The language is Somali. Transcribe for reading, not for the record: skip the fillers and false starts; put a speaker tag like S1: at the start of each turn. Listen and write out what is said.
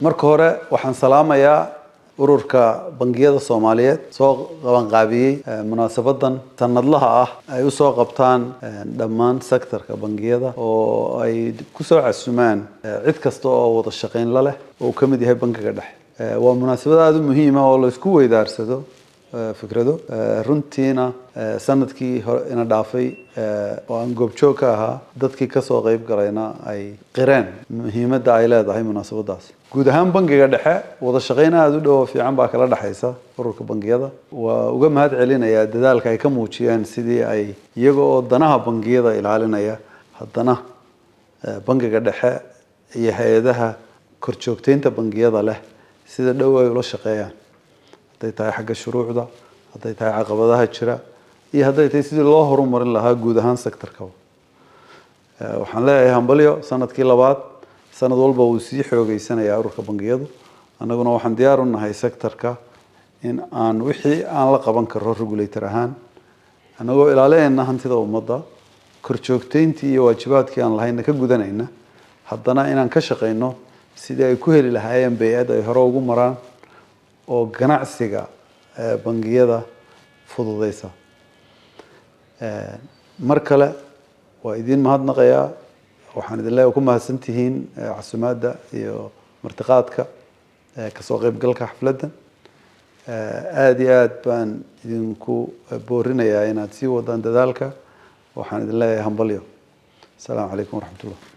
S1: Marka hore waxaan salaamayaa Ururka Bangiyada Soomaaliyeed, soo qabanqaabiyey munaasabadan sanadlaha ah ay usoo qabtaan dhammaan sectorka bangiyada oo ay kusoo casumaan cid kasta oo wada shaqayn la leh oo uu ka mid yahay Bangiga Dhexe. Waa munaasabad aada u muhiima oo la isku weydaarsado fikrado. Runtiina sanadkii hore ina dhaafay oo aan goobjoog ka ahaa, dadkii kasoo qeyb galayna ay qireen muhiimadda ay leedahay munaasabadaasi. Guud ahaan Bangiga Dhexe wada shaqayn aada u dhow oo fiican baa kala dhexaysa ururka bangiyada. Waa uga mahad celinayaa dadaalka ay ka muujiyeen sidii ay iyaga oo danaha bangiyada ilaalinaya haddana Bangiga Dhexe iyo hay-adaha korjoogteynta bangiyada leh sida dhow ay ula shaqeeyaan, hadday tahay xagga shuruucda, hadday tahay caqabadaha jira iyo hadday tahay sidii loo horumarin lahaa guud ahaan sectorkaba. Waxaan leeyahay hambalyo sanadkii labaad. Sanad walba wuu sii xoogeysanayaa ururka bangiyadu. Annaguna waxaan diyaar u nahay sectorka in aan wixii aan la qaban karo regulator ahaan, annagoo ilaalinayna hantida ummadda, korjoogteyntii iyo waajibaadkii aan lahayna ka gudanayna, haddana inaan ka shaqeyno sidii ay ku heli lahaayeen bay-ad ay hore ugu maraan oo ganacsiga bangiyada fududeysa. Mar kale waa idiin mahadnaqayaa. Waxaan idin leeyahay ku mahadsantihiin casumaadda iyo martiqaadka, kasoo qeybgalka xafladdan. Aada iyo aad baan idinku boorinayaa inaad sii wadaan dadaalka. Waxaan idin leeyahay hambalyo. Asalaamu calaykum waraxmatullah.